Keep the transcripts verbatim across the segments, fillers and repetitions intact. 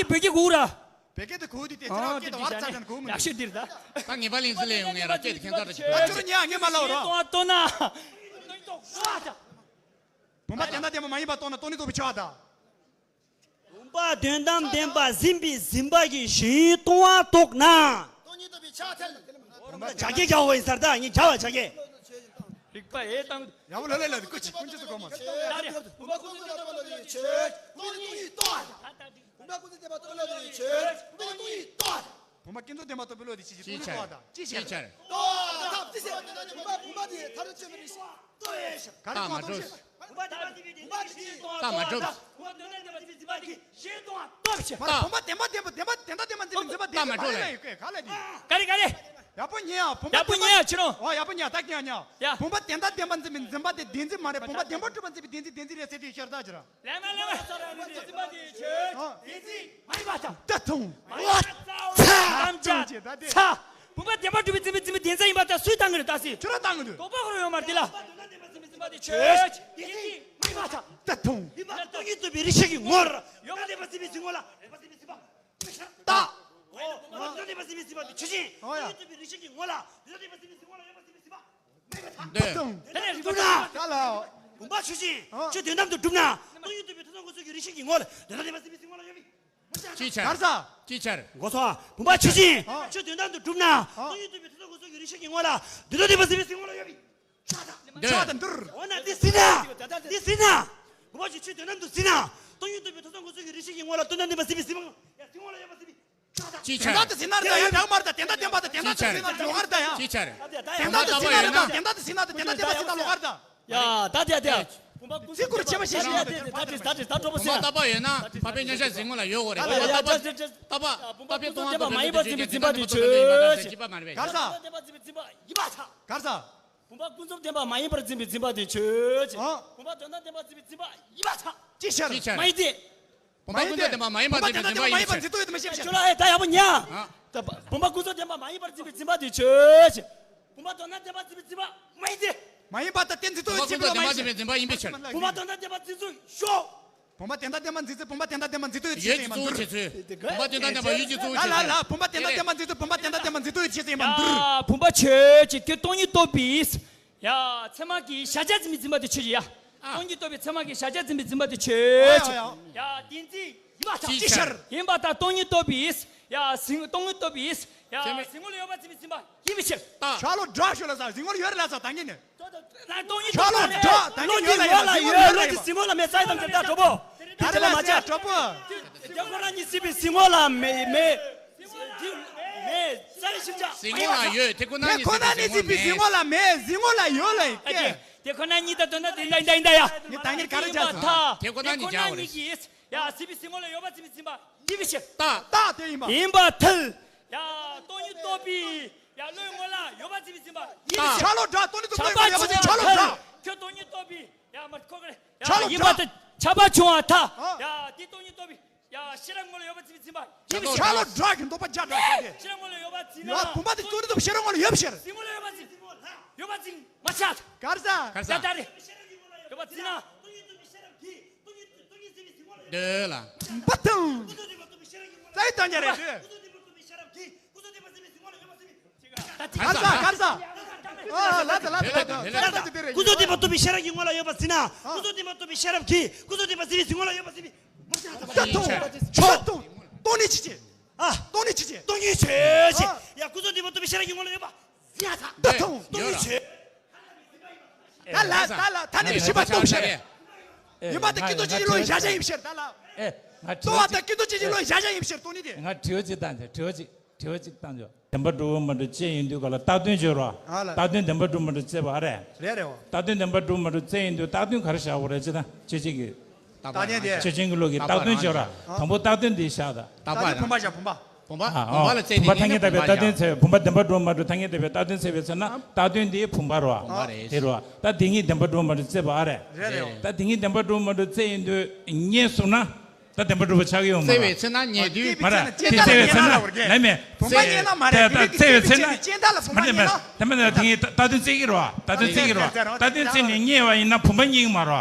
བོད་སྐད་གོ་ར། བོད་སྐད་དེ་གོ་དུས་དེ་ཚེ་རང་སྐད་དེ་བར་ཚ་ཙམ་གོ་མི་ཡག་ཤོས་འདིར་ད། ད་ངེས་པ་ལིང་སི་ལས་ཡོང་ངེས་ར་སྐད་དེ་ཁྱེད་ཚོ་ར་ཅིག་ད་ཁྱོད་ཉག་ངེས་མ་ལོ་ར། ཏོ་ཏོ་ན། བུམ་པ་དོན་དམ་བདེན་པ་མ་ཡིན་པ་རྟོགས་ན་སྟོང་ཉིད་རྟོགས་པའི་ཆ་བ་དང་། བུམ་པ་དོན་དམ་བདེན་པ་འཛིན་པའི་འཛིན་པ་གི་གཞན་སྟོང་པ་རྟོགས་ན། སྟོང་ཉིད་རྟོགས་པའི་ཆ་ཐལ། བུམ་པ་རྒྱ་སྐད་རྒྱག་དགོས་ཡིན་ཟེར་ད་ངས་རྒྱག་པ་རྒྱ་སྐད། རིག་པ་ཨེ་བཏང་། ཡག་པོ་ལ་ལ་ལ་ཀུ་ཅི་ཀུན་ཅི་སུ་གོ་མ། ད་རེད་བུམ་པ་ཀུན་རྫོབ་བདེན་པ་རྟོགས་ལ་དེ་ཆོས་སྟོང་ཉིད་རྟོགས་པ། བུམ་པ་ཀུན་རྫོབ་བདེན་པ་རྟོགས་ལ་དེ་ཆོས་སྟོང་ཉིད་རྟོགས་པ། བུམ་པ་ཀུན་རྫོབ་བདེན་པ་རྟོགས་པའི་བློ་དེ་ཅི་ཞིག་ཅི་སྟོང་ཉིད་རྟོགས་པ་དང་ཅི་ཞིག་ཅི་ཆར། རྟོགས་པ་དང་ཅི་ཟེར་བ་དེ་ན་ནི་བུམ་པ་བུམ་པ་དེ་མཐར་ཐུག་ཆོས་མེད་རེད་ཤག་ཏོ་ཡེ་ཤག་ག་རེ་ཏ་མ་གོང་གྲུབ། ཏོ་ཤི། བུམ་པ་བདེན་པ་འཛིན་པའི་འཛིན་པ་དེ་ཞེས་སྟོང་པ་ཏ་མ་གྲུབ། བུམ་པ་དོན་དམ་བདེན་པ་འཛིན་པའི་འཛིན་པ་དེ་ཞེས་སྟོང་པ་སྟོབས་ཆེ། མ་ཏ་བུམ་པ་བདེན་པ་བདེན་པ་བདེན་པ་དོན་དམ་བདེན་པ་འཛིན་པའི་འཛིན་པ་དེ་ཏ་མ་གྲུབ་ལ་ཡོད་ག་ལ་དེ། ག་རེ་ག་རེ། ཡག་པོ་ཉན་ཨ་བུམ་པ་ཡག་པོ་བདེན་པ་ཉན་ཨ་ཕྱི་རོང་། ཨོ་ཡག་པོ་ཉན་ཨ་ད་ཉན་ཉན། ཡ། བུམ་པ་དོན་དམ་བདེན་པ་འཛིན་པའི་འཛིན་པ་དེ་བདེན་འཛིན་མ་རེད། བུམ་པ་བདེན་པར་གྲུབ་པ་འཛིན་པའི་བདེན་འཛིན་བདེན་འཛིན་རེད་ཟེར་དུས་ཤར་ད་ཅི་ར། ལན་ན་ལན་ན། འཛིན་པ་དེ་ཆོས། ཨོ། བདེན་འཛིན་མ་ཡིན་པ་དང་། ད་ཐུང་། མ་ཡིན་པ་ཚ། ཚ། ཚ། བུམ་པ་བདེན་པར་གྲུབ་པའི་འཛིན་པའི་འཛིན་པའི་བདེན་འཛིན་ཡིན་པ་དང་སུས་བཏང་གི་རེད་ད་སྲིད། ཁྱོད་རང་བཏང་གི་འདུག་དོགས་པ་ཁོ་རང་ཡོད་མ་རེད་དེ་ལ། བདེན་པ་འཛིན་པའི་འཛིན་པ་དེ་ཆོས། བདེན་འཛིན་མ་ཡིན་པ་དང་། ད་ཐུང་། ཡིན་པ་སྟོང་ཉིད་རྟོགས་པའི་རིགས་ཤེས་ཀྱི་ངོར། ཡོད་པ་བདེན་པ་འཛིན་པའི་འཛིན་ངོ་ལ་ཡོད་པ་འཛིན་པའི་འཛིན་པ། ད། འོ། བུམ་པ་དོན་དམ་བདེན་པ་འཛིན་པའི་འཛིན་པ་དེ་ཆོས་ཅན། ཨོ་ཡ། སྟོང་ཉིད་རྟོགས་པའི་རིགས་ཤེས་ཀྱི་ངོ་ལ་དོན་དམ་བདེན་པ་འཛིན་པའི་འཛིན་ངོ་ལ་ཡོད་པ་འཛིན་པའི་འཛིན་པ། འདོད། དེ་ནས་རིག་པ་ད་ལ། བུམ་པ་ཆོས་ཅན། ཨོ། ཆོས་དོན་དམ་དུ་གྲུབ་ན། སྟོང་ཉིད་རྟོགས་པའི་ཐོབ་བྱ་སྔོ་ཚོད་ཀྱི་རིགས་ཤེས་ཀྱི་ངོ་ལ་དོན་དམ་བདེན་པ་འཛིན་པའི་འཛིན་ངོ་ལ་ཡོད་པའི། ཅི་ཆར། གར་ས། ཅི་ཆར། མགོ་སོ། བུམ་པ་ཆོས་ཅན། ཨོ། ཆོས་དོན་དམ་དུ་གྲུབ་ན། ཨོ། སྟོང་ཉིད་རྟོགས་པའི་ཐོབ་བྱ་སྔོ་ཚོད་ཀྱི་རིགས་ཤེས་ཀྱི་ངོ་ལ་དོན་དམ་བདེན་པ་འཛིན་པའི་འཛིན་ངོ་ལ་ཡོད་པའི། འདོད། ཆོས་དང་འདུར། འོ་ན་དེ་ཟིན་ན། དེ་ཟིན་ན། བུམ་པ་ཆོས་ཆོས་དོན་དམ་དུ་ཟིན་ན། སྟོང་ཉིད་རྟོགས་པའི་ཐོབ་བྱ་སྔོ་ཚོད་ཀྱི་རིགས་ཤེས་ཀྱི་ངོ་ལ་དོན་དམ་བདེན་པ་འཛིན་པའི་འཛིན་པ། ཡ་འཛིན་ངོ་ལ་ཡོད་པ་འཛིན་པའི། ཅི་ཆར། དོན་དམ་དུ་ཟིན་ན་རེད་ད་ཡ་ཡག་མ་རེད་ད་དོན་དམ་བདེན་པ་དང་དོན་དམ་དུ་ཟིན་ན་ལོགས་ཀར་ད་ཡ། ཅི་ཆར། དོན་དམ་དུ་ཟིན་ན་རེད་ད་དོན་དམ་དུ་ཟིན་ན་དོན་དམ་བདེན་པ་ཟིན་ན་ལོགས་ཀར་ད། ཡ་ད་དེ་དེ། བུམ་པ་ཀུན་རྫོབ་བདེན་པ་ད་དྲོ་པོ་ཟེར་ཡ། ད་དྲོ་པོ་ཟེར་ཡ། བུམ་པ་ལྟ་བ་ཡོད་ན་འཕགས་པའི་མཉམ་གཞག་གཟིགས་ངོ་ལ་ཡོད་དགོས་རེད། ཡ་ཡ་ད་དྲོ་པོ་ཟེར་ཡ། ད་བུམ་པ་ཀུན་རྫོབ་བདེན་པ་མ་ཡིན་པར་འཛིན་པའི་འཛིན་པ་དེ་ཆོས་ཅན། གར་ས། བུམ་པ་ཀུན་རྫོབ་བདེན་པ་མ་ཡིན་པར་འཛིན་པའི་འཛིན་པ་དེ་ཆོས་ཅན། ཨོ། བུམ་པ་དོན་དམ་བདེན་པ་འཛིན་པའི་འཛིན་པ་ཡིན་པ་ཆགས། ཅི་ཤར། མ་ཡིན་ཏེ། བུམ་པ་ཀུན་རྫོབ་བདེན་པ་མ་ཡིན་པར་འཛིན་པའི་འཛིན་པ་ཡིན་ཕྱིར། ཁྱོད་ལ་ཨེ་ད་ཡག་པོ་ཉན། ཨ། ད་བུམ་པ་ཀུན་རྫོབ་བདེན་པ་མ་ཡིན་པར་འཛིན་པའི་འཛིན་པ་དེ་ཆོས་ཅན། བུམ་པ་དོན་དམ་བདེན་པ་འཛིན་པའི་འཛིན་པ་མ་ཡིན་ཏེ། མ་ཡིན་པ་ད་གཏན་ཚིགས་བུམ་པ་ཀུན་རྫོབ་བདེན་པ་འཛིན་པའི་འཛིན་པ་ཡིན་པའི་ཕྱིར། བུམ་པ་དོན་དམ་བདེན་པ་འཛིན་ཚུལ་ཤོག་བུམ་པ་དོན་དམ་བདེན་པ་འཛིན་ཚུལ་བུམ་པ་དོན་དམ་བདེན་པ་འཛིན་ཚུལ་ཡོད་ཅེས་ཡོད་ཅེས་ཡིན་པ་ཀྱི་གཙོ་བོ་བྱེད་ཚུལ། བུམ་པ་དོན་དམ་བདེན་པ་ཡོད་ཅེས་གཙོ་བོ་བྱེད་ཚུལ། ལ་ལ་ལ་བུམ་པ་དོན་དམ་བདེན་པ་འཛིན་ཚུལ་བུམ་པ་དོན་དམ་བདེན་པ་འཛིན་ཚུལ་ཡོད་ཅེས་ཡིན་པ་འདུར། ཡ་བུམ་པ་ཆོས་ཅན་ཁྱོད་སྟོང་ཉིད་རྟོགས་པའི། ཡ། ཚད་མ་གི་གཞལ་བྱ་འཛིན་པའི་འཛིན་པ་དེ་ཆོས་ཅན་ཡ། ཨ། སྟོང་ཉིད་རྟོགས་པའི་ཚད་མ་གི་གཞལ་བྱ་འཛིན་པའི་འཛིན་པ་དེ་ཆོས་ཅན། ཨ་ཡ་ཡ། ཡ་བདེན་འཛིན་ཡིན་པ་དང་ཅི་ཤར། ཡིན་པ་དང་སྟོང་ཉིད་རྟོགས་པའི། ཡ་གཟིགས་སྟོང་ཉིད་རྟོགས་པའི། ཡ་ཚད་མ། གཟིགས་ངོ་ལ་ཡོད་པ་འཛིན་པའི་འཛིན་པ་ཡིན་པའི་ཕྱིར། ད། ཤ་ལོ་སྒྲ་ཤོད་ལ་ས་གཟིགས་ངོ་ལ་ཡོད་རེད་ལ་ས་ད་ངེས་ནས། སྟོང་ཉིད་རྟོགས་པ་ལ་བློ་གི་ངོ་ལ་ཡོད་བློ་གི་གཟིགས་ངོ་ལ་མེད་ས་ཡི་དམ་དེ་ལྟ་གྲོགས་པོ། དེ་ལ་མ་བྱ་གྲོགས་པོ། དེ་ཁོ་ན་ཉིད་སྲིད་པའི་གཟིགས་ངོ་ལ་མེད་མེད། མེད་ས་ཡི་ཤིན་ཅང་། གཟིགས་ངོ་ལ་ཡོད་དེ་ཁོ་ན་དེ་ཉིད་ཁོ་ན་ཉིད་སྲིད་པའི་གཟིགས་ངོ་ལ་མེད་གཟིགས་ངོ་ལ་ཡོད་ལ་ཡིན་ཏེ། དེ་ཁོ་ན་ཉིད་ད་དོན་དག་དེ་འདྲ་འདྲ་འདྲ་ཡ། ངས་ད་ངས་ག་རེ་བྱ་ཚར། དེ་ཁོ་ན་ཉིད་བྱ་བ་རེད། ཡ་སྲིད་པའི་གཟིགས་ངོ་ལ་ཡོད་པ་སྲིད་པའི་འཛིན་པ་ཡིན་པའི་ཕྱིར། རྟགས་རྟགས་དེ་ཡིན་པ། ཡིན་པར་ཐལ། ཡ་སྟོང་ཉིད་རྟོགས་པའི་ཡ་བློའི་ངོ་ལ་ཡོད་པ་སྲིད་པའི་འཛིན་པ་ཡིན་པའི་ཕྱིར། ཆ་ལོ་སྒྲ་སྟོང་ཉིད་རྟོགས་པའི་ངོ་ལ་ཡོད་པ་སྲིད་ཆ་ལོ་སྒྲ། ཁྱོད་སྟོང་ཉིད་རྟོགས་པའི་ཡ་མར་ཁོ་ག་རེ་ཡ་ཆ་ལོ་ཡིན་པར་ཐལ། ཆ་བ་བྱུང་བ་ཐལ། ཡ་དེ་སྟོང་ཉིད་རྟོགས་པའི་ཡ་ཤེས་རབ་ངོ་ལ་ཡོད་པ་སྲིད་པའི་འཛིན་པ་ཡིན་པའི་ཕྱིར། ཆ་ལོ་སྒྲ་གི་འདོད་པ་བརྒྱ་སྒྲ་ཤེས་ཏེ། ཤེས་རབ་ངོ་ལ་ཡོད་པ་འཛིན་ན། ཡ་བུམ་པ་དེ་སྟོང་ཉིད་རྟོགས་པའི་ཤེས་རབ་ངོ་ལ་ཡོད་པའི་ཕྱིར། གཟིགས་ངོ་ལ་ཡོད་པ་འཛིན་ཡོད་པ་འཛིན་མ་ཆགས། གར་ས། གར་ས། ད་ལྟ་རེ། ཡོད་པ་འཛིན་ན། འདོད་ལ། བུམ་པ་དང་། རྩ་བའི་དོན་རྒྱ་རེད་འདོད། གར་ས་གར་ས། ཨ་ལ་ད་ལ་ད་ལ་ད་ལ་ད་དེ་རེད། ཀུན་རྫོབ་བདེན་པ་རྟོགས་པའི་ཤེས་རབ་ཀྱི་ངོ་ལ་ཡོད་པ་འཛིན་ན། ཀུན་རྫོབ་བདེན་པ་རྟོགས་པའི་ཤེས་རབ་ཀྱིས་ཀུན་རྫོབ་བདེན་པ་འཛིན་པའི་གཟིགས་ངོ་ལ་ཡོད་པ་འཛིན་པའི། ད་ཐུང་། ཆོག་ཐུང་། སྟོང་ཉིད་ཆོས་ཅན། ཨ། སྟོང་ཉིད་ཆོས་ཅན། སྟོང་ཉིད་ཆོས་ཅན། ཡ་ཀུན་རྫོབ་བདེན་པ་རྟོགས་པའི་ཤེས་རབ་ཀྱི་ངོ་ལ་ཡོད་པ། ཡ་ད། ད་ཐུང་། སྟོང་ཉིད་ཆོས། ད་ལ་ད་ལ་ད་ནི་ཤི་བ་སྟོང་ཤར་རེད། ཡིན་པ་དང་ཀུན་རྫོབ་ཆོས་ཅན་བློ་ཡི་གཞལ་བྱ་ཡིན་ཕྱིར་ད་ལ། ལྟོ་བ་དང་ཀུན་རྫོབ་ཆོས་ཅན་བློ་ཡི་གཞལ་བྱ་ཡིན་ཕྱིར་སྟོང་ཉིད་དེ། ང་དྲི་བ་གཅིག་བཏང་ཆོག་དྲི་བ་གཅིག་དྲི་བ་གཅིག་བཏང་ཆོག་བདེན་པར་གྲུབ་པ་མ་གྲུབ་དཔྱད་ཡོང་དུས་ག་ལ་རྟགས་དོན་བརྗོད་རོགས། ཨ་ལ། རྟགས་དོན་བདེན་པར་གྲུབ་པ་མ་གྲུབ་དཔྱད་པ་ཨ་རེད། རེད་རེད་འོ། རྟགས་དོན་བདེན་པར་གྲུབ་པ་མ་གྲུབ་དཔྱད་ཡོང་དུས་རྟགས་དོན་ག་རེ་བཞག་དགོས་རེད་ཅེ་ན་དཔྱད་བྱེད་ཀྱི། རྟགས་དོན་དེ། དཔྱད་བྱེད་ཀྱི་བློ་གི་རྟགས་དོན་བརྗོད་ར། དང་པོ་རྟགས་དོན་འདི་བཞག་ད། རྟགས་དོན་བུམ་པ་བཞག་བུམ་པ། བུམ་པ། ཨ། བུམ་པ་ལ་བརྟེན་ནས་བུམ་པ་ཐ་སྙད་བཏགས་པའི་རྟགས་དོན་བྱས། བུམ་པ་བདེན་པར་གྲུབ་པ་མ་གྲུབ་ཐ་སྙད་བཏགས་པའི་རྟགས་དོན་བྱས་པའི་ཚེ་ན་རྟགས་དོན་འདི་བུམ་པ་རོ། བུམ་པ་རེད། དེ་རོ། ད་དེ་གཉིས་བདེན་པར་གྲུབ་པ་མ་གྲུབ་དཔྱད་པ་ཨ་རེད། རེད་རེད། ད་དེ་གཉིས་བདེན་པར་གྲུབ་པ་མ་གྲུབ་དཔྱད་ཡོང་དུས་རྙེད་སོང་ན། ད་བདེན་པར་གྲུབ་པ་ཆགས་ཀྱི་ཡོད་མ་རེད། བརྩེ་བའི་ཚེ་ན་རྙེད་དུས། མ་རེད། དེ་བརྩེ་བའི་ཚེ་ན་ལ་མེད། བུམ་པ་རྙེད་ན་མ་རེད། ད་བརྩེ་བའི་ཚེ་ན། ཅན་ད་ལ་བུམ་པ་རྙེད་ན། མ་རེད་མ་རེད། དེ་གཉིས་རྟགས་དོན་བརྩི་གི་རོ། རྟགས་དོན་བརྩི་གི་རོ། རྟགས་དོན་བརྩིས་ནས་རྙེད་པ་ཡིན་ན་བུམ་པ་རྙེད་ཀྱི་མ་རོ།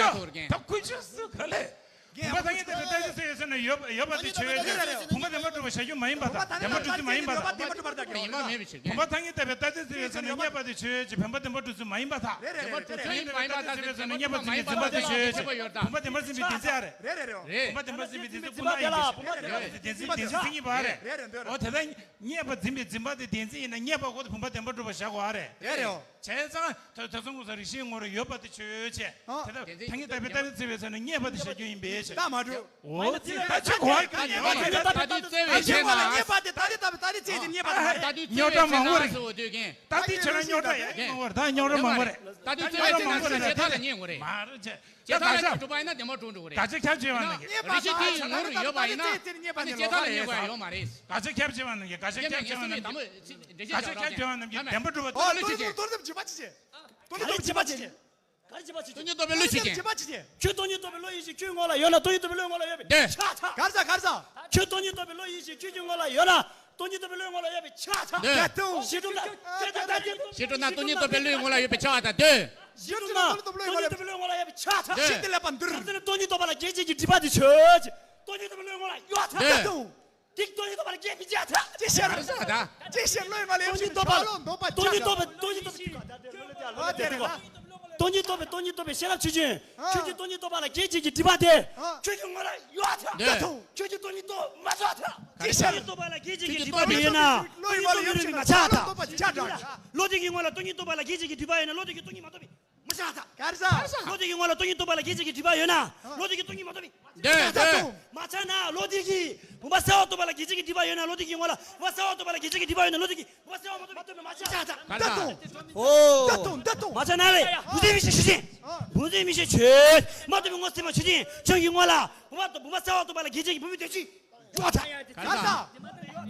ཤ་ཐུག་རྒན། ད་ཁུ་ཆུ་སུ་ག་ལེ། བུམ་པ་ཐ་སྙད་བཏགས་པའི་རྟགས་ཅན་བརྩི་བའི་ཚེ་ན་ཡོད་པ་ཡོད་པ་དེ་ཆོས་ཅན། བུམ་པ་བདེན་པར་གྲུབ་པ་བཞག་རྒྱུ་མ་ཡིན་པར་ཐལ། བདེན་པར་གྲུབ་ཚུལ་མ་ཡིན་པར་ཐལ། ཡིན་པ་མེད་པའི་ཕྱིར་རྒན། བུམ་པ་ཐ་སྙད་བཏགས་པའི་རྟགས་ཅན་བརྩི་བའི་ཚེ་ན་རྙེད་པ་དེ་ཆོས་ཅན། བུམ་པ་བདེན་པར་གྲུབ་ཚུལ་མ་ཡིན་པར་ཐལ། བདེན་པར་གྲུབ་ཚུལ་མ་ཡིན་པར་ཐལ་ཟེར་དུས་ཙམ་ན་རྙེད་པ་བརྩི་བའི་འཛིན་པ་དེ་ཆོས་ཅན། བུམ་པ་བདེན་པར་འཛིན་པའི་བདེན་ཚིག་ཨ་རེད། རེད་རེད་རེད། བུམ་པ་བདེན་པར་འཛིན་པའི་བདེན་ཚིག་ཀུན་ན་ཡིན་པའི་ཕྱིར། བདེན་པར་འཛིན་པའི་བདེན་ཚིག་མཚན་ཉིད་པ་ཨ་རེད། རེད་རེད་འདོད་རེད། འོ་དེ་ལྟར་རྙེད་པ་འཛིན་པའི་འཛིན་པ་དེ་བདེན་ཚིག་ཡིན་ན་རྙེད་པ་ཁོ་དེ་བུམ་པ་བདེན་པར་གྲུབ་པ་བཞག་དགོས་ཨ་རེད། རེད་རེད། བྱས་ཙང་ད་དེ་ཚོ་དངོས་སུ་རིགས་ཤེས་ངོར་ཡོད་པ་དེ་ཆོས་ཅན། ཨ། དེ་ལྟར་ཐ་སྙད་བཏགས་པའི་རྟགས་ཅན་བརྩི་བའི་ཚེ་ན་རྙེད་པ་དེ་བཞག་རྒྱུ་ཡིན་པའི་ཕྱིར། ད་མ་གྲུབ། འོ་དེ་ད་ཆོས་གོ་བ་ག་ནས་ཡོད་པ་རེད། ད་དུས་བརྩི་བའི་ཕྱིར་ན། རྙེད་པ་དེ་ད་དེ་ད་ད་དེ་བརྩི་དེ་རྙེད་པ་དེ་མ་རེད། རྙོག་དྲ་མང་པོ་རེད། ད་དེ་ཆོས་ལ་རྙོག་དྲ་ཡ་མང་པོ་རེད། ད་རྙོག་དྲ་མང་པོ་རེད། ད་དུས་བརྩི་བའི་ཕྱིར་ན་ཟེར་ན་བྱེ་བྲག་ལ་རྙེད་དགོས་རེད། མ་རེད་ཅེ། བྱེ་བྲག་ལ་གྲུབ་པ་ཡིན་ན་བདེན་པར་གྲུབ་འགྲོ་གི་རེད། དགག་བྱ་ཁྱབ་བྱེད་པ་ནང་གི། རིགས་ཤེས་དེ་ཡི་ངོ་རུ་ཡོད་པ་ཡིན་ན། ཨ་ནི་བྱེ་བྲག་ལ་རྙེད་དགོས་ཡ་ཡོད་མ་རེད། དགག་བྱ་ཁྱབ་བྱེད་པ་ནང་གི། དགག་བྱ་ཁྱབ་བྱེད་པ་ནང་གི། དགག་བྱ་ཁྱབ་བྱེད་པ་ནང་གི་བདེན་པར་གྲུབ་པ་དེ་ལ་བློས་བྱེད་ཅན། སྟོང་ཉིད་རྟོགས་པའི་བློས་བྱེད་ཅན། སྟོང་ཉིད་རྟོགས་པའི་བློས་བྱེད་ཅན། ཁྱོད་སྟོང་ཉིད་རྟོགས་པའི་བློ་ཡིན་ཞིང་ཁྱོད་ངོ་ལ་ཡོད་ན་སྟོང་ཉིད་རྟོགས་པའི་བློའི་ངོ་ལ་ཡོད་པའི་ཆ་ཚང་། གར་ས་གར་ས། ཁྱོད་སྟོང་ཉིད་རྟོགས་པའི་བློ་ཡིན་ཞིང་ཁྱོད་ཀྱི་ངོ་ལ་ཡོད་ན། སྟོང་ཉིད་རྟོགས་པའི་བློའི་ངོ་ལ་ཡོད་པའི་ཆ་ཚང་། ད་དུང་། ཞི་ཁྲོ་ད། ཞི་ཁྲོ་ན་སྟོང་ཉིད་རྟོགས་པའི་བློའི་ངོ་ལ་ཡོད་པའི་ཆ་ཚང་། ད་དུང་། ཞི་ཁྲོ་ན་སྟོང་ཉིད་རྟོགས་པའི་བློའི་ངོ་ལ་ཡོད་པའི་ཆ་ཚང་། ཞི་བདེ་ལེགས་པ་འདིར། ད་དུང་སྟོང་ཉིད་རྟོགས་པ་ལ་གེགས་བྱེད་ཀྱི་སྒྲིབ་པ་དེ་ཆོས་ཅན། སྟོང་ཉིད་རྟོགས་པའི་བློའི་ངོ་ལ་ཡོད་ཚང་། ད་དུང་། དེ་སྟོང་ཉིད་རྟོགས་པ་ལ་གེགས་མི་བྱེད་ཚང་། ཅི་ཕྱིར། ག་རེ་ཟེར་ད། ཅི་ཕྱིར་བློའི་ངོ་ལ་ཡོད་ཚང་། སྟོང་ཉིད་རྟོགས་པ། སྟོང་ཉིད་རྟོགས་པའི་སྟོང་ཉིད་རྟོགས་པའི། ཨ་དེ་རེད་ད། སྟོང་ཉིད་རྟོགས་པའི་སྟོང་ཉིད་རྟོགས་པའི་ཤེས་རབ་ཆོས་ཅན། ཨ། ཁྱོད་ཀྱིས་སྟོང་ཉིད་རྟོགས་པ་ལ་གེགས་བྱེད་ཀྱི་སྒྲིབ་པ་དེ། ཨ། ཁྱོད་ཀྱི་ངོ་ལ་ཡོད་ཚང་། ད་དུང་། ཁྱོད་ཀྱིས་སྟོང་ཉིད་རྟོགས་མ་ཚུགས་ཚང་། ཅི་ཕྱིར། སྟོང་ཉིད་རྟོགས་པ་ལ་གེགས་བྱེད་ཀྱི་སྒྲིབ་པ་དེ་ཡོད་ན། སྟོང་ཉིད་རྟོགས་པའི་བློའི་ངོ་ལ་ཡོད་ཚང་། མ་ཆགས་ད། བློ་དེ་གི་ངོ་ལ་སྟོང་ཉིད་རྟོགས་པ་ལ་གེགས་བྱེད་ཀྱི་སྒྲིབ་པ་ཡོད་ན་བློ་དེ་གིས་སྟོང་ཉིད་མ་རྟོགས་པས། མ་ཆགས་ད། ག་རེ་ཟེར། བློ་དེ་གི་ངོ་ལ་སྟོང་ཉིད་རྟོགས་པ་ལ་གེགས་བྱེད་ཀྱི་སྒྲིབ་པ་ཡོད་ན། བློ་དེ་གིས་སྟོང་ཉིད་མ་རྟོགས་པས། འདོད། འདོད། མ་ཆགས་ན་བློ་དེ་གིས་བུམ་པ་གསལ་བ་རྟོགས་པ་ལ་གེགས་བྱེད་ཀྱི་སྒྲིབ་པ་ཡོད་ན། བློ་དེ་གི་ངོ་ལ་བུམ་པ་གསལ་བ་རྟོགས་པ་ལ་གེགས་བྱེད་ཀྱི་སྒྲིབ་པ་ཡོད་ན། བློ་དེ་གིས་བུམ་པ་གསལ་བ་མ་རྟོགས་པས། མ་ཆགས་ད། མ་ཆགས་ད། འདོད་དོ། འདོད་དོ། འདོད་དོ། མ་ཆགས་ན་ལེ། བུམ་འཛིན་མིག་ཤེས་ཤེས་ཅན། བུམ་འཛིན་མིག་ཤེས་ཆོས་མ་རྟོགས་པའི་ངོ་ཚ་མ་ཆོས་ཅན། ཁྱོད་ཀྱི་ངོ་ལ་བུམ་པ་བུམ་པ་གསལ་བ་རྟོགས་པ་ལ་གེགས་བྱེད་ཀྱི་བུམ་པའི་དོན་སྤྱི། ཡོད་ད། ག་རེ་ཟེར།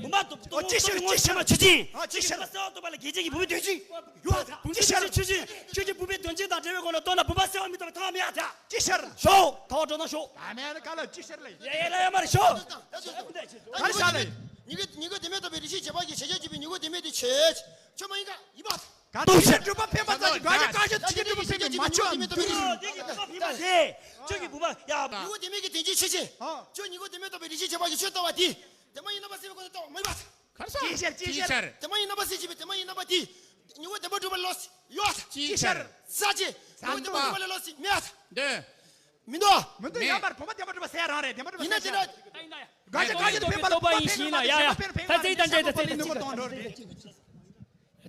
བུམ་པ་རྟོགས་རྟོགས་རྟོགས་པའི་ངོ་ཚ་མ་ཆོས་ཅན། ཨ་ཅི་ཕྱིར། བུམ་པ་གསལ་བ་རྟོགས་པ་ལ་གེགས་བྱེད་ཀྱི་བུམ་པའི་དོན་སྤྱི། ཡོད་ད། ཅི་ཕྱིར། ཆོས་ཅན། ཁྱོད་ཀྱིས་བུམ་པའི་དོན་སྤྱི་དང་འབྲེལ་བའི་སྒོ་ནས་རྟོགས་ན་བུམ་པ་གསལ་བ་མི་རྟོགས་པའི་ཐབས་མེད་ཡ་ད། ཅི་ཕྱིར། ཞོག་ཐོག་འགྲོ་ན་ཞོག་ད་མེད་ན་ག་ལ་ཅི་ཕྱིར་ལ་ཡིན། ཡ་ཡ་ལ་ཡ་མ་རེད་ཞོག་ག་རེ་ཟེར་ལ་ཡིན། ཉིད་ཀྱི་ཉིད་ཀྱི་བདེན་མེད་རྟོགས་པའི་རིགས་ཤེས་བྱེད་པ་གི་གཞལ་བྱ་བྱེད་པའི་ཉིད་ཀྱི་བདེན་མེད་དེ་ཆོས་ཅན། ཆོས་མ་ཡིན་ག་ཡིན་པ། ག་དུང་ཕྱིར། གྲུབ་པ་འཕེན་པ་ཙམ་གྱིས་དགག་བྱ་བཀག་ཆ། དེ་གི་གྲུབ་པ་འཕེན་པའི་མ་ཆོག་འདུལ། དེ་གི་གྲུབ་པ་འཕེན་པ་དེ། ཁྱོད་ཀྱི་བུམ་པ་ཡ། ཉིད་ཀྱི་བདེན་མེད་ཀྱི་དོན་སྤྱི་ཆོས་ཅན། ཨ། ཁྱོད་ཉིད་ཀྱི་བདེན་མེད་རྟོགས་པའི་རིགས་ཤེས་བྱེད་པ་གི་ཆོས་རྟོགས་པ་དེ། དེ་མ་ཡིན་རྣམ་པ་སེལ་བའི་སྒོ་ནས་རྟོགས་མ་ཡིན་པ། ག་རེ་ཟེར། ཅི་ཕྱིར། ཅི་ཕྱིར། དེ་མ་ཡིན་རྣམ་པ་སེལ་བྱེད་པའི་དེ་མ་ཡིན་རྣམ་པ་དེ། ཉིད་ཀྱི་བདེན་པར་གྲུབ་པ་ལ་ལོག་ཡོད། ཅི་ཕྱིར། ཟེར་ཅི། ཉིད་ཀྱི་བདེན་པར་གྲུབ་པ་ལ་ལོག་མེད། འདོད། མི་འདུག་མི་འདུག་མེད། ཡང་མར་བུམ་པ་བདེན་པར་གྲུབ་པ་ཟེར་ཡ་རང་རེད། བདེན་པར་གྲུབ་པ་ཡིན་ན་ཟེར་ཅི། དེ་ན། དགག་བྱ་བཀག་ཆ་དེ་འཕེན་པ་ལ་ཡ་ཡ། ད་ཚིག་དང་འབྲེལ་ཏེ་ཚིག་དང་འབྲེལ་ཏེ།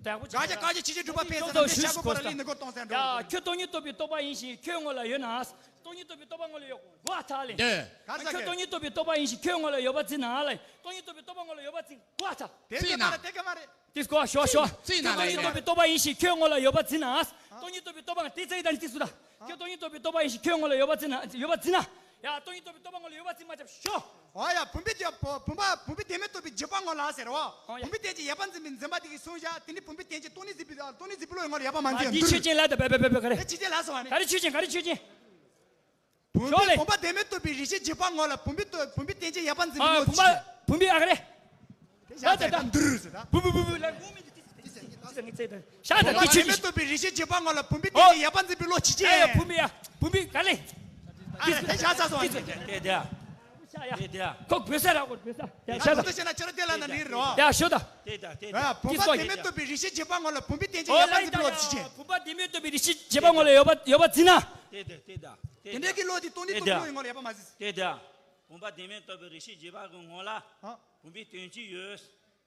དགག་བྱ་བཀག་ཆ་ཕྱིན་ཆད་གྲུབ་པ་འཕེན་ས་དང་ཤ་ཁུ་པ་ལ་ལི་ནི་གོ་གཏོང་ས་འགྲོ། ཡ། ཁྱོད་སྟོང་ཉིད་རྟོགས་པའི་རྟོག་པ་ཡིན་ཞིང་ཁྱོད་ངོ་ལ་ཡོད་ན། སྟོང་ཉིད་རྟོགས་པའི་རྟོག་པ་ངོ་ལ་ཡོད་དགོས་ཐལ་ལེ། འདོད། ག་རེ་ཟེར། ཁྱོད་སྟོང་ཉིད་རྟོགས་པའི་རྟོག་པ་ཡིན་ཞིང་ཁྱོད་ངོ་ལ་ཡོད་པ་འཛིན་ན་ལེ། སྟོང་ཉིད་རྟོགས་པའི་རྟོག་པ་ངོ་ལ་ཡོད་པ་འཛིན་དགོས་ཐལ། དེ་འཛིན་ན། དེ་ག་མ་རེད། དེ་སྐོར་ཞོ་ཞོ། འཛིན་ན་ལེ། སྟོང་ཉིད་རྟོགས་པའི་རྟོག་པ་ཡིན་ཞིང་ཁྱོད་ངོ་ལ་ཡོད་པ་འཛིན་ན། སྟོང་ཉིད་རྟོགས་པའི་རྟོག་པ་དེ་ཚིག་དང་ཚིག་སུ་ད། ཁྱོད་སྟོང་ཉིད་རྟོགས་པའི་རྟོག་པ་ཡིན་ཞིང་ཁྱོད་ངོ་ལ་ཡོད་པ་འཛིན་ན་ཡོད་པ་འཛིན་ན། ཡ། སྟོང་ཉིད་རྟོགས་པའི་རྟོག་པ་ངོ་ལ་ཡོད་པ་འཛིན་མ་ཆགས་ཞོ། འོ་ཡ། བུམ་པའི་རྒྱ་བུམ་པ་བུམ་པའི་བདེན་མེད་རྟོགས་པའི་འཇིགས་པ་ངོ་ལ་ཟེར་བ། འོ་ཡ། བུམ་པའི་རྟེན་ཅན་ཡོད་པ་འཛིན་པའི་འཛིན་པ་དེ་གིས་གསུངས་བཞག་དེ་ནི་བུམ་པའི་རྟེན་ཅན་སྟོང་ཉིད་འཛིན་པའི་སྟོང་ཉིད་འཛིན་པའི་བློའི་ངོ་ལ་ཡོད་པ་མ་འཛིན་འདི་འདུལ། ཆོས་ཅན་ལ་ད་བེ་བེ་བེ་བེ་ག་རེ། དེ་ཆོས་ཅན་ལ་སོང་བ་ནི། ག་རེ་ཆོས་ཅན་ག་རེ་ཆོས་ཅན། བུམ་ཞོག་ལེ། པའི་བུམ་པ་བདེན་མེད་རྟོགས་པའི་རིགས་ཤེས་འཇིགས་པ་ངོ་ལ་བུམ་པའི་རྟོགས་བུམ་པའི་རྟེན་ཅན་ཡོད་པ་འཛིན་པའི་ཨ། བློ་བུམ་པ་ཅི། བུམ་པའི་ཨ་ག་རེ། དེ་ཞག་ད་ད་ད་འདུལ་ཟེར་ད། བུམ་པ་བུམ་པ་ལ་ངོ་མི་འདི་ཅི་ཟེར་ངི་ཚེ་ད། ཤ་ད་བུམ་པ་དེ་ཆོས་བདེན་མེད་ཅི། རྟོགས་པའི་རིགས་ཤེས་འཇིགས་པ་ངོ་ལ་བུམ་པའི་རྟེན་ཅན་ཡོད་པ་འཛིན་པའི་བློ་ཅི་ཅི། ཨ་ཡ་བུམ་པའི་ཨ་བུམ་པའི་ག་ལེ། ཨ་དེ་ཞག་ས་སོང་། དེ་དེ་དེ་ཤ་ཡ། དེ་དེ་ཁོ་བོད་ས་ར་གོ་བོད་ས། ཡ་ཤ་ད། ད་དེ་ཤ་ན་ཁྱོད་ར་དེ་ལ་ན་ནི་རོ། ཡ་ཤོ་ད། དེ་ད་དེ་ད། བུམ་པ་བདེན་མེད་རྟོགས་པའི་རིགས་ཤེས་འཇིགས་པ་ངོ་ལ་བུམ་པའི་རྟེན་ཅན་ཡོད་པ་འཛིན་པའི་བློ་ཅི་ཅི། བུམ་པ་བདེན་མེད་རྟོགས་པའི་རིགས་ཤེས་འཇིགས་པ་ངོ་ལ་ཡོད་པ་ཡོད་པ་འཛིན་ན། དེ་དེ་དེ་ད། དེ་འདྲའི་གི་བློ་དེ་སྟོང་ཉིད་རྟོགས་པའི་བློའི་ངོ་ལ་ཡོད་པ་མ་ཟིན། དེ་ད། བུམ་པ་བདེན་མེད་རྟོགས་པའི་རིགས་ཤེས་འཇིགས་པ་གི་ངོ་ལ། ཨ། བུམ་པའི་དོན་སྤྱི་ཡོད།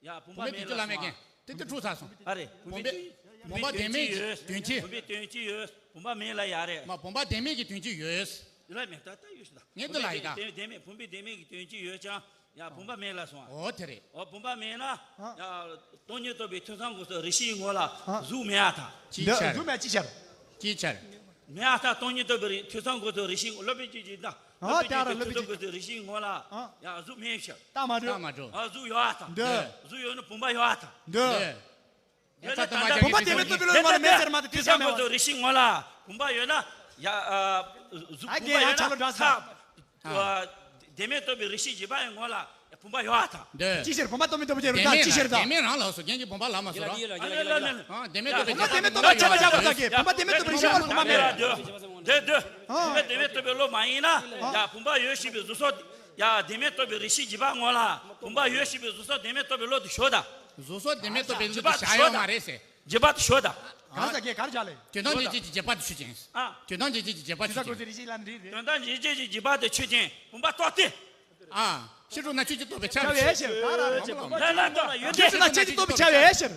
ཡ་བུམ་པ་བུམ་པའི་མེད་དོན་ལ་སོང་བ། དེ་དེ་འཁྲུག་ཚར་སོང་། ཨ་རེ། བུམ་པའི་བུམ་པ་བདེན་མེད་ཀྱི་དོན་སྤྱི། བུམ་པའི་དོན་སྤྱི་ཡོད། བུམ་པ་མེད་ལ་ཡ་རེད། མ་བུམ་པ་བདེན་མེད་ཀྱི་དོན་སྤྱི་ཡོད། ལ་མེད་ད་ལྟ་ཡོད་ཤི་ད། ངས་འདི་ལ་ཡི་ད། བུམ་པའི་བདེན་མེད་བུམ་པའི་བདེན་མེད་ཀྱི་དོན་སྤྱི་ཡོད་ཀྱང་ཡ་བུམ་པ་མེད་ལ་སོང་། ཨོ་དེ་རེད། ཨོ་བུམ་པ་མེད་ན་ཡ་སྟོང་ཉིད་རྟོགས་པའི་ཐོས་བསམ་སྒོམ་གསུམ་རེ་ཞིག་ངོ་ལ་གཟུགས་མེད་ཨ་ད། ཅི་ཆར། གཟུགས་མེད་ཅི་ཆར། ཅི་ཆར། མེད་ཨ་ད་སྟོང་ཉིད་རྟོགས་པའི་ཐོས་བསམ་སྒོམ་གསུམ་རེ་ཞིག་སློབ་དཔོན་གཅིག་གིས་ད། ཨོ་དེ་ཨ་ར་སློབ་དཔོན་གཅིག་གིས་ཐོས་བསམ་སྒོམ་གསུམ་རེ་ཞིག་ངོ་ལ་ཡ་གཟུགས་མེད་ཤར། ད་མ་འགྲོ། ད་མ་འགྲོ། ཨ་གཟུགས་ཡོད་ཨ་ད། འདི། གཟུགས་ཡོད་ན་བུམ་པ་ཡོད་ཨ་ད། འདི། ཡོད་ན་ད་ལྟ་བུམ་པ་བདེན་མེད་རྟོགས་པའི་བློ་ཡོད་མ་ལ་མེད་ཟེར་མ་ད་དེ་ཆགས་མེད་བ། རེ་ཞིག་ངོ་ལ་བུམ་པ་ཡོད་ན་ཡ་ཨ་གཟུགས་ཨ་བུམ་པ་ཡོད་ན་ཁ་བདེན་མེད་རྟོགས་པའི་རེ་ཞིག་བཞི་པ་ཡི་ངོ་ལ་བུམ་པ་ཡོད་ཨ་ད། འདི། ཅི་ཕྱིར་བུམ་པ་རྟོགས་མེད་རྟོགས་པའི་ཕྱིར་ད་ཅི་ཕྱིར་ད། བདེན་མེད་རང་ལ་སོ་རྒྱན་གྱི་བུམ་པ་ལ་མ་སོ་ར། ཨ་ལ་ལ་ལ་ལ། ཨ་བདེན་མེད་རྟོགས་པའི་ཕྱིར་ད། བུམ་པ་བདེན་མེད་རྟོགས་པའི་ཕྱིར་ཁོ་བུམ་པ་མེད་ར། འདི་འདི། བུམ་པ་བདེན་མེད་རྟོགས་པའི་བློ་མ་ཡིན་ན་ཡ་བུམ་པ་ཡོད་ཞེས་པའི་གཟུགས་སོགས་ཡ་བདེན་མེད་རྟོགས་པའི་རེ་ཞིག་བཞི་པ་ངོ་ལ་བུམ་པ་ཡོད་ཞེས་པའི་གཟུགས་སོགས་བདེན་མེད་རྟོགས་པའི་བློ་དེ་ཞོག་ད། གཟུགས་སོགས་བདེན་མེད་རྟོགས་པའི་གཟུགས་དེ་བྱ་ཡོད་མ་རེད་ཟེར། རྗེས་དཔག་ཏུ་ཞོག་ད། ག་ས་གེ་གར་བྱ་ལེ། དོན་དམ་རྗེས་དཔག་ཏུ་ཞུ་ཅིང་། ཨ། དོན་དམ་རྗེས་དཔག་ཏུ་ཞུ་ཅིང་། དོན་དམ་རྗེས་དཔག་ཏུ་ཞུ་ཅིང་བུམ་པ་རྟོགས་ཏེ། ཨ། ཕྱི་དྲོ་ན་ཆོས་ཀྱི་རྟོགས་པའི་ཆ་བའི་ཕྱིར། ད་ལ་རེད། ལ་ལ་ལ་ཡོད་དེ། ཕྱི་དྲོ་ན་ཆོས་ཀྱི་རྟོགས་པའི་ཆ་བའི་ཕྱིར།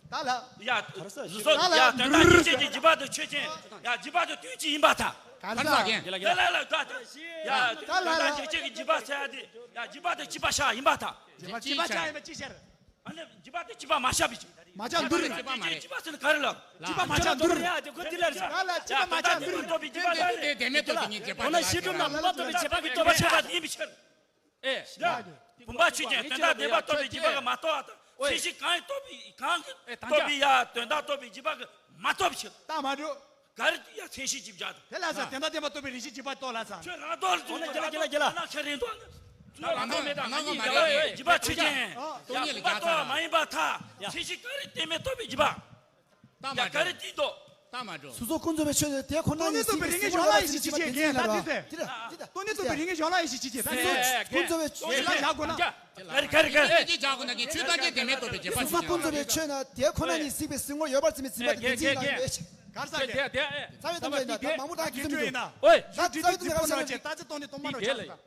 ད་ལ། ཡ། གཟུགས་སོགས་ཡ་དོན་དམ་རྗེས་དཔག་ཏུ་ཞུ་ཅིང་། ཡ་རྗེས་དཔག་ཏུ་དོན་སྤྱི་ཡིན་པར་ཐལ། ག་ས་གེ། ལ་ལ་ལ་ད་ད། ཡ་དོན་དམ་རྗེས་དཔག་ཏུ་ཞུ་ཅིང་བྱས་ཏེ། ཡ་རྗེས་དཔག་ཏུ་ཞུ་པ་ཤ་ཡིན་པར་ཐལ། རྗེས་དཔག་ཏུ་ཞུ་པ་ཤ་ཡིན་པ་ཅི་ཕྱིར། ཨ་ནི་རྗེས་དཔག་ཏུ་ཞུ་པ་མ་ཤར་བའི་ཕྱིར། མ་ཆགས་འདུལ། རྗེས་དཔག་མ་རེད། ཞུ་པ་ཟེར་ན་ག་རེ་ལབ། རྗེས་དཔག་མ་ཆགས་འདུལ། ཡ་དེ་ཁོ་འདི་ལ་རེད། ལ་ལ་རྗེས་དཔག་མ་ཆགས་འདུལ། རྟོགས་པའི་རྗེས་དཔག་དེ་དེ་དེ་མེད་རྟོགས་ཀྱི་ཉིད་རྗེས་དཔག་འོ་ན་ཕྱི་དྲོ་ན་བུམ་པ་རྟོགས་པའི་རྗེས་དཔག་གི་རྟོགས་པ་ཤར་བ་ཡིན་པའི་ཕྱིར། ཨེ། བུམ་པ་ཆོས་ཅན་དོན་དམ་བདེན་པ་རྟོགས་པའི་རྗེས་དཔག་གིས་མ་རྟོགས་པ་དང་། མཚན་གཞི་གང་ཡིན་རྟོགས་པའི་གང་གིས་རྟོགས་པའི་ཡ་དོན་དམ་རྟོགས་པའི་རྗེས་དཔག་གིས་མ་རྟོགས་པའི་ཕྱིར། ད་མ་འགྲོ། ག་རེ་ཡ་མཚན་གཞི་ཅིག་བཞག་དང་། དེ་ལ་ས་དེ་འདྲ་བདེན་པ་རྟོགས་པའི་རེ་ཞིག་ཅིག་པ་རྟོགས་ལ་ས། ཁྱོད་རང་རྟོགས་ལ་རྫོགས་ན་རྒྱ་ལ་རྒྱ་ལ་རྒྱ་ལ། ཁྱེད་རེད་འདུག་ན་ཁྱེད་རེད་འདུག་རྗེས་དཔག་ཆོས་ཅན། ཡ་བུམ་པ་རྟོགས་མ་ཡིན་པར་ཐལ། མཚན་གཞི་ག་རེ་བདེན་མེད་རྟོགས་པའི་རྗེས་དཔག་ཡ་ག་རེ་དེ་འདུག་ད་མ་འགྲོ། སོ་སོ་ཀུན་རྫོབ་པའི་ཆོས་དེ་ཁོ་ན་ཉིད་གཟིགས་པའི་སེམས་ངོ་ཡོད་པར་ཚིམ་པའི་རྒྱུ་མཚན་ལ་རོ། དེ་ལ་དེ་ལ། སྟོང་ཉིད་རྟོགས་པའི་རིགས་ངེས་གཞོན་ལ་ཡེ་ཤེས་ཅི་བྱེད་ད། སོ་སོ་ཀུན་རྫོབ་པའི་ཆོས་ལ་བཞག་དགོས་ན། ག་རེ་ག་རེ་ག་རེ། ཆོས་ཐམས་ཅད་བདེན་མེད་རྟོགས་པའི་རྗེས་དཔག་སོ་སོ་ཀུན་རྫོབ་པའི་ཆོས་ན་དེ་ཁོ་ན་ཉིད་གཟིགས་པའི་སེམས་ངོ་ཡོད་པར་ཚིམ་པའི་ཚིམ་པ་དེ་བདེན་འཛིན་ལ་ཡོད་ཅིང་། ག་རེ་ཟེར་དེ་དེ་རྩ་བའི་ཐམས་ཅད་ཡིན་ན་ད་མང་པོ་དག་གི་ཚུལ་མི་འདུག་ཨོའི། ད་རྩ་བའི་ཐམས་ཅད་ཡིན་ན་ད་ཅི་སྟོང་ནས་སྟོང་མ་ནོར་ཆགས་སོང་ད།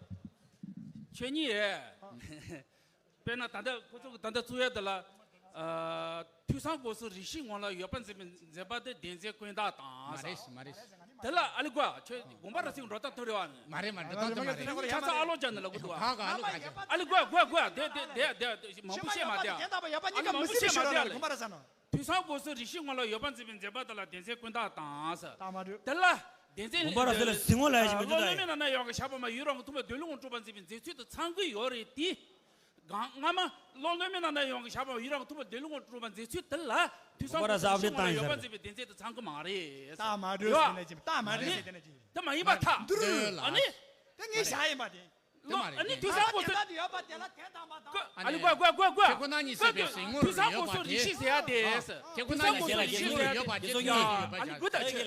ཆོས་ཉིད་ཡེ། དཔེར་ན་ད་ལྟ་ཁོ་ཚོ་གི་ད་ལྟ་བཙུགས་ཡ་དེ་ལ། ཨ། ཐོས་བསམ་སྒོམ་གསུམ་རེ་ཞིག་ངོ་ལ་ཡོད་པར་འཛིན་པའི་འཛིན་པ་དེ་བདེན་འཛིན་ཀུན་བརྟགས་དང་། མ་རེད་མ་རེད། དེ་ལ་ཨ་ལི་ཀོ་ཨ་ཁྱོད་དགོངས་པ་ར་སེང་འགྲོ་སྟངས་ཐུབ་རེད་བ། མ་རེད་མ་རེད། འགྲོ་སྟངས་དེ་མ་རེད། ཁྱོད་ཚ་ཨ་ལོ་ཅན་ནི་ལ་གོ་འདུག་ཨ། ཁ་ག་ཨ་ལོ་ཁ་ཅན། ཨ་ལི་ཀོ་ཨ་ཀོ་ཨ་ཀོ་ཨ་དེ་དེ་དེ་དེ་མང་པོ་བཤད་མ་དེ་ཨ། ཨ་ལི་མང་པོ་བཤད་མ་དེ་ཨ་ལི། ཐོས་བསམ་སྒོམ་གསུམ་རེ་ཞིག་ངོ་ལ་ཡོད་པར་འཛིན་པའི་འཛིན་པ་དེ་ལ་བདེན་འཛིན་ཀུན་བརྟགས་དང་ཟེར། ད་མ་འགྲོ། དེ་ལ་བདེན་འཛིན་དགོངས་པ་ར་སེང་ལ་གཟིགས་ངོ་ལ་ཡ་ཞིག་མི་འདུག་ད། བློ་ནུས་མེད་ན་ན་ཡོང་གི་བྱ་བ་མ་ཡུལ་རང་གི་ཐུན་མོང་འདོད་ལུགས་ངོ་སྤྲོད་པར་འཛིན་པའི་འཛིན་ཚུལ་དེ་ཚང་གི་ཡོད་རེད་དེ། གང་སྔ་མ་བློ་ནུས་མེད་ན་ན་ཡོང་གི་བྱ་བ་མ་ཡུལ་རང་གི་ཐུན་མོང་འདོད་ལུགས་ངོ་སྤྲོད་པར་འཛིན་ཚུལ་དེ་ལ་ཐོས་བསམ་སྒོམ་གསུམ་རེ་ཞིག་ངོ་ལ་ཡོད་པར་འཛིན་པའི་བདེན་འཛིན་དེ་ཚང་གི་མ་རེད། ད་མ་འགྲོ་ཟེར་ན་ཅི། ད་མ་རེད་ཟེར་དེ་ན་ཅི། དེ་མ་ཡིན་པར་ཐལ། འདུག་ཨ་ནི། ད་ངས་བྱ་ཡིན་པ་དེ། དེ་མ་རེད། ཨ་ནི་ཐོས་བསམ་སྒོམ་གསུམ། ཨ་ལི་ཀོ་ཨ་ཀོ་ཨ་ཀོ་ཨ་ཀོ་ཨ། ཁྱེད་ཁོ་ན་ཉིད་སྲིད་པའི་གཟིགས་ངོར་ཐོས་བསམ་སྒོམ་གསུམ་རེ་ཞིག་ཟེར་ཡ་དེ། ཐོས་བསམ་སྒོམ་གསུམ་རེ་ཞིག་ཟེར་ཡ་དེ། ཨ་ནི་གུ་ད་ཆོས།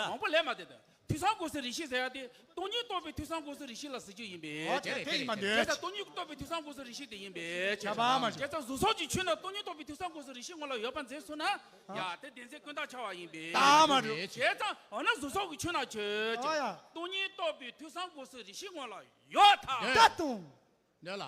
མང་པོ་ལས་མ་དེ་དང་། ཐོས་བསམ་སྒོམ་གསུམ་རེ་ཞིག་ཟེར་ཡ་དེ། སྟོང་ཉིད་རྟོགས་པའི་ཐོས་བསམ་སྒོམ་གསུམ་རེ་ཞིག་ལ་ཟེར་རྒྱུ་ཡིན་པས། ཨོ་དེ་དེ་ཡིན་པ་འདོད། དེ་ལྟར་སྟོང་ཉིད་རྟོགས་པའི་ཐོས་བསམ་སྒོམ་གསུམ་རེ་ཞིག་དེ་ཡིན་པས། ཁྱབ་པ་མ་བྱུང་། དེ་ལྟར་གཟུགས་སོགས་ཀྱི་ཆོས་རྣམས་སྟོང་ཉིད་རྟོགས་པའི་ཐོས་བསམ་སྒོམ་གསུམ་རེ་ཞིག་ངོ་ལ་ཡོད་པར་འཛིན་སོང་ན། ཡ་དེ་བདེན་འཛིན་ཀུན་བརྟགས་ཆགས་པ་ཡིན་པས། ད་མ་འགྲོ། བྱས་ཙང་འོ་ན་གཟུགས་སོགས་ཀྱི་ཆོས་རྣམས་ཆོས་ཅན། ཨོ་ཡ། སྟོང་ཉིད་རྟོགས་པའི་ཐོས་བསམ་སྒོམ་གསུམ་རེ་ཞིག་ངོ་ལ་ཡོད་ཐལ། ད་དུང་། འདོད་ལ།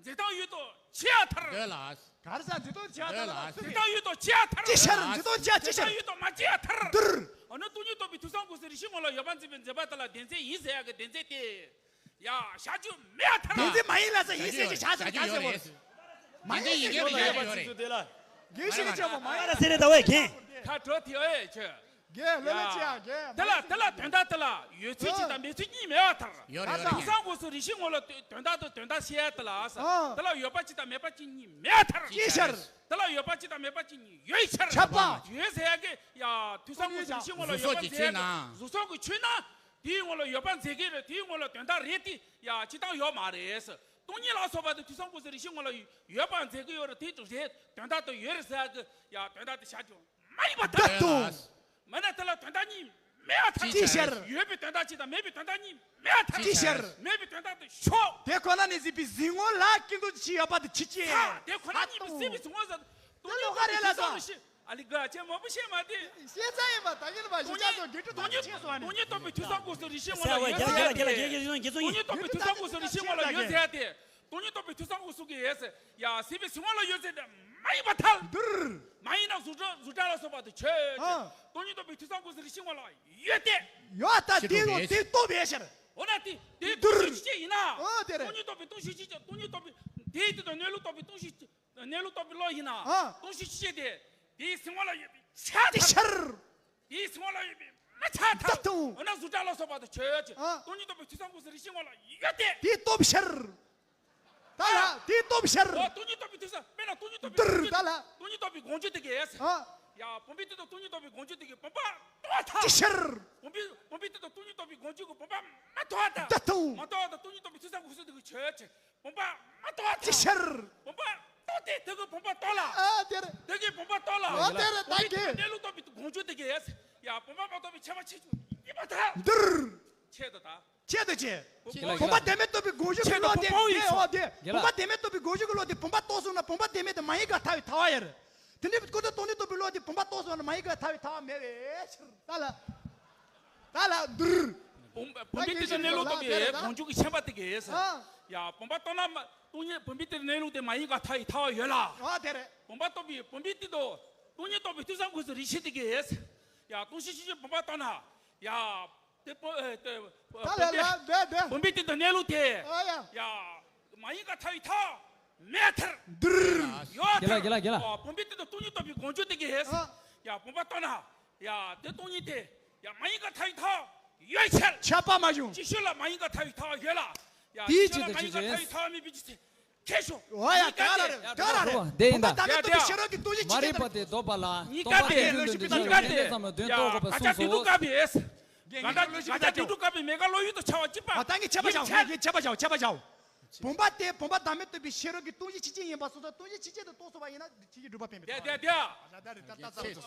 འཛིན་སྟངས་ཡོད་དོ་ཆེ་ཡ་ཐར། འདོད་ལ། ག་རེ་ཟ་འཛིན་སྟངས་ཆེ་ཡ་ཐར། འདོད་ལ། འཛིན་སྟངས་ཡོད་དོ་ཆེ་ཡ་ཐར། ཅི་ཤར་འཛིན་སྟངས་ཆེ་ཡ་ཅི་ཤར། འཛིན་སྟངས་ཡོད་དོ་མ་ཆེ་ཡ་ཐར། འདིར། འོ་ན་སྟོང་ཉིད་རྟོགས་པའི་ཐོས་བསམ་སྒོམ་གསུམ་རེ་ཞིག་ངོ་ལ་ཡོད་པར་འཛིན་པའི་འཛིན་པ་དེ་ལ་བདེན་འཛིན་ཡིན་ཟེར་ཡ་གི་བདེན་འཛིན་དེ། ཡ་བཞག་རྒྱུ་མེད་ཡ་ཐར། བདེན་འཛིན་མ་ཡིན་ལ་ས་ཡིན་ཟེར་གྱི་བཞག་ཟེར་ག་ཟེར་བ་རེད། བདེན་འཛིན་ཡིན་གྱི་ཡོད་རེད་ཡོད་རེད། ཡོད་རེད། བདེན་འཛིན་ཡིན་གྱི་ཡོད་རེད་ཡོད་རེད། ཡོད་རེད། དེ་ལ། རྒན་ཞིག་གི་ཆེན་པོ་མ་ཡིན་ལ་ཟེར་རེད་ད་ཝེ་རྒན། ཁ་དྲོ་དེ་ཨེ་ཆོས། རྒན་ལོ་ལེ་ཅི་ཡ་རྒན། དེ་ལ་དེ་ལ་དོན་དག་དེ་ལ་ཡོད་ཚུལ་གཅིག་དང་མེད་ཚུལ་གཉིས་མེད་པར་ཐལ། ཡོད་རེད་ཡོད་རེད། ཐོས་བསམ་སྒོམ་གསུམ་རེ་ཞིག་ངོ་ལ་དོན་དག་དང་དོན་དག་བཤད་ཡ་དེ་ལ་ས། ཨ། དེ་ལ་ཡོད་པ་གཅིག་དང་མེད་པ་གཅིག་གཉིས་མེད་པར་ཐལ། ཅི་ཤར། དེ་ལ་ཡོད་པ་གཅིག་དང་མེད་པ་གཅིག་གཉིས་ཡོད་ཤར། ཁྱབ་པ། ཡོད་ཟེར་ཡ་གི་ཡ་ཐོས་བསམ་སྒོམ་གསུམ་རེ་ཞིག་ངོ་ལ་ཡོད་པ་མཛད་ན། གཟུགས་སོགས་ཀྱི་ཆོས་རྣམས་དེའི་ངོ་ལ་ཡོད་པ་མཛད་ཀྱི་རེད། དེའི་ངོ་ལ་དོན་དག་རེད་དེ་ཡ་སྤྱིར་བཏང་ཡོད་མ་རེད། སྟོང་ཉིད་ལ་སོགས་པ་དེ་ཐོས་བསམ་སྒོམ་གསུམ་རེ་ཞིག་ངོ་ལ་ཡོད་པ་མཛད་ཀྱི་ཡོད་རེད། དེ་རེད། དོན་དག་དེ་ཡོད་རེད་ཟེར་ཡ་གི་ཡ་དོན་དག་དེ་བྱ་རྒྱུ། མ་ཡིན་པར་ཐལ། ད་དུང་། མེད་ན་དེ་ལ་དོན་དག་གཉིས་མེད་པར་ཐལ། ཅི་ཤར། ཡོད་པའི་དོན་དག་གཅིག་དང་མེད་པའི་དོན་དག་གཉིས་མེད་པར་ཐལ། ཅི་ཤར། མེད་པའི་དོན་དག་དེ་ཤོག་དེ་ཁོ་ན་ནས་གཟིགས་པའི་གཟིགས་ངོ་ལ་ཀུན་རྫོབ་ཅིག་ཡོད་པ་དེ་ཅི་སྐྱེ། ད་དེ་ཁོ་ན་ཉིད་པའི་གཟིགས་པའི་གཟིགས་ངོ་ཟེར། དེ་ལོགས་ཀ་རེད་ལ་ད། ཨ་ལི་ག་ཅེ་མང་པོ་བཤད་མ་དེ། ཤེས་ཚ་ཡིན་པ་ད་ཡིན་པ་ཞིག་ཅག་ཚོ་དགེ་ཕྲུག་ཐོག་ཉིད་ཐོག་ཉིད་རྟོགས་པའི་ཐོས་བསམ་སྒོམ་གསུམ་རེ་ཞིག་ངོ་ལ་ཡོད་ཟེར་ཡ་དེ། ཐོག་ཉིད་རྟོགས་པའི་ཐོས་བསམ་སྒོམ་གསུམ་རེ་ཞིག་ངོ་ལ་ཡོད་ཟེར་ཡ་དེ། སྟོང་ཉིད་རྟོགས་པའི་ཐོས་བསམ་སྒོམ་གསུམ་གྱིས། ཡ། སྲིད་པའི་འཚོ་བ་ལ་ཡོད་ཚད་མ་ཡིན་པར་ཐལ། འདིར། མ་ཡིན་ན་གཟུགས་སྒྲ་གཟུགས་སྒྲ་ལ་སོགས་པ་དེ་ཆོས་ཅན། ཨ། སྟོང་ཉིད་རྟོགས་པའི་ཐོས་བསམ་སྒོམ་གསུམ་རིགས་ཤེས་ངོ་ལ་ཡོད་དེ། ཡོད་ད། དེ་ཡོད་དེ་རྟོགས་པའི་ཕྱིར། འོ་ན་དེ་དེ་འདིར། སྟོང་ཤེས་ཅན་ཡིན་ན། ཨ། དེ་རེད། སྟོང་ཉིད་རྟོགས་པའི་སྟོང་ཤེས་ཅན། སྟོང་ཉིད་རྟོགས་པའི་དེའི་དེ་དང་གནས་ལུགས་རྟོགས་པའི་སྟོང་ཤེས་གནས་ལུགས་རྟོགས་པའི་བློ་ཡིན་ན། ཨ། སྟོང་ཤེས་ཅན་དེ་དེའི་འཚོ་བ་ལ་ཡོད་པའི་ཆ་དེ་ཕྱིར། དེའི་འཚོ་བ་ལ་ཡོད་པའི་མི་ཆ་ད་ཐལ། དུ། འོ་ན་གཟུགས་སྒྲ་ལ་སོགས་པ་དེ་ཆོས་ཅན། ཨ། སྟོང་ཉིད་རྟོགས་པའི་ཐོས་བསམ་སྒོམ་གསུམ་རིགས་ཤེས་ངོ་ལ་ཡོད་དེ། དེ་རྟོགས་ཕྱིར། ད་ལ་དེ་རྟོགས་ཕྱིར། འོ། སྟོང་ཉིད་རྟོགས་པའི་ཐོས་བསམ། དཔེར་ན་སྟོང་ཉིད་རྟོགས་པའི་འདིར། ད་ལ། སྟོང་ཉིད་རྟོགས་པའི་སྒོམ་རྒྱུ་དེ་གིས། ཨ། ཡ། བུམ་པའི་སྟེང་དུ་སྟོང་ཉིད་རྟོགས་པའི་སྒོམ་རྒྱུ་དེ་གིས་བུམ་པ་རྟོགས་ཐལ། ཅི་ཕྱིར། བུམ་པའི་བུམ་པའི་སྟེང་དུ་སྟོང་ཉིད་རྟོགས་པའི་སྒོམ་རྒྱུ་གིས་བུམ་པ་མ་རྟོགས་ཐལ། ད་ཐུ། མ་རྟོགས་ཐལ། སྟོང་ཉིད་རྟོགས་པའི་ཐོས་བསམ་སྒོམ་གསུམ་དེ་གིས་ཆོས་ཅན། བུམ་པ་མ་རྟོགས་ཐལ། ཅི་ཕྱིར། བུམ་པ་རྟོགས་ཏེ་དེ་གིས་བུམ་པ་རྟོགས་ལ། ཨ། དེ་རེད། དེ་གིས་བུམ་པ་རྟོགས་ལ། ཨ། དེ་རེད། ད་བུམ་པའི་གི་གནས་ལུགས་རྟོགས་པའི་སྒོམ་རྒྱུ་དེ་གིས། ཡ། བུམ་པ་མ་རྟོགས་པའི་ཆད་པ་ཆོས་ཅན་ཡིན་པར་ཐལ། འདིར། ཆད་དོ་ད། ཆད་དོ་ཅི། བུམ་པ་བུམ་པ་བདེན་མེད་རྟོགས་པའི་སྒོམ་རྒྱུ་གི་བློ་དེ། ཆད་དོ། བུམ་པ་ཡིན་ཨོ་སོ། དེ། རྒན་ལགས། བུམ་པ་བདེན་མེད་རྟོགས་པའི་སྒོམ་རྒྱུ་གི་བློ་དེ་བུམ་པ་རྟོགས་སོང་ན་བུམ་པ་བདེན་མེད་དེ་མ་ཡིན་པར་ཐལ་བའི་ཐལ་བ་ཡོད་རེད། དེ་ནས་ཀུན་རྫོབ་སྟོང་ཉིད་རྟོགས་པའི་བློ་དེ་བུམ་པ་རྟོགས་སོང་ན་མ་ཡིན་པར་ཐལ་བའི་ཐལ་བ་མེད་པའི་ཕྱིར། ད་ལ། ད་ལ་འདིར། བུམ་བུམ་པའི་སྟེང་དུ་གནས་ལུགས་རྟོགས་པའི་སྒོམ་རྒྱུ་གི་ཆད་པ་དེ་གིས། ཨ། ཡ། བུམ་པ་རྟོགས་ན་མ། སྟོང་ཉིད་བུམ་པའི་སྟེང་དུ་གནས་ལུགས་དེ་མ་ཡིན་པར་ཐལ་བའི་ཐལ་བ་ཡོད་ལ། ཨ། དེ་རེད། བུམ་པ་རྟོགས་པའི་བུམ་པའི་སྟེང་དུ་སྟོང་ཉིད་རྟོགས་པའི་ཐོས་བསམ་སྒོམ་གསུམ་རིགས་ཤེས་དེ་གིས། ཡ། སྟོང་ཤེས་ཅན་བུམ་པ་རྟོགས་ན། ཡ། དེ་བུ་ཨེ་དེ་བུ་ད་ལ་བུམ་པའི་ལ་འདི་འདི། བུམ་པའི་སྟེང་དུ་གནས་ལུགས་དེ། ཨ་ཡ། ཡ། མ་ཡིན་པར་ཐལ་བའི་ཐལ་བ་མེད་ཐལ། འདིར། ཡོད་ཐལ། རྒན་ལགས། རྒན་ལགས། རྒན་ལགས། ཨོ། བུམ་པའི་སྟེང་དུ་སྟོང་ཉིད་རྟོགས་པའི་སྒོམ་རྒྱུ་དེ་གིས། ཨ། ཡ། བུམ་པ་རྟོགས་ན། ཡ། དེ་སྟོང་ཉིད་དེ། ཡ། མ་ཡིན་པར་ཐལ་བའི་ཐལ་བ་ཡོད་ཕྱིར། ཁྱབ་པ་མ་བྱུང་། ཅིག་ཤོས་ལ་མ་ཡིན་པར་ཐལ་བའི་ཐལ་བ་ཡོད་ལ། ཡ། དེའི་ཅིག་ཤོས་ལ་མ་ཡིན་པར་ཐལ་བའི་ཐལ་བ་མེད་པའི་ཕྱིར། ཁྱེད་ཤོ། འོ་ཡ། གཉིས་ཀ་དེ། ཡ། ད་ར་རེད། དེ་ཡིན་ད། བུམ་པ་བདེན་མེད་རྟོགས་པའི་ཤེས་རབ་ཀྱི་སྟོང་ཉིད་ཆོས་ཅན། མ་རིག་པ་དེ་ལྡོག་པ་ལ། གཉིས་ཀ་དེ། སྟོང་པ་ཉིད་ཀྱི་ལུགས་ཀྱི་གཉིས་ཀ་དེ། ཙམ་ལ་དོན་ཡ། རྟོགས་དགོས་པ་གསུངས་སོ། དགག་བྱ་བདེན་གྲུབ་བཀའ་བརྒྱད། དགག་བྱ་བདེན་གྲུབ་བཀའ་བརྒྱད་མེད་དགག་བློ་ཡུལ་དུ་འཆར་བ་གཅིག་པ། ཨ། ད་ངས་ཁྱབ་པ་བཞག་ངས་ཁྱབ་པ་བཞག་ཁྱབ་པ་བཞག་བུམ་པ་དེ་བུམ་པ་བདེན་མེད་རྟོགས་པའི་ཤེས་རབ་ཀྱི་སྟོང་ཉིད་ཆོས་ཅན་ཡིན་པ་སོ་སོ་སྟོང་ཉིད་ཆོས་ཅན་དུ་རྟོགས་སོང་བ་ཡིན་ན་ཆོས་ཀྱི་སྒྲུབ་པ་སྤེལ་མི་ཐུབ། དེ་དེ་དེ། ད་ད་རེད། ད་ད་ད།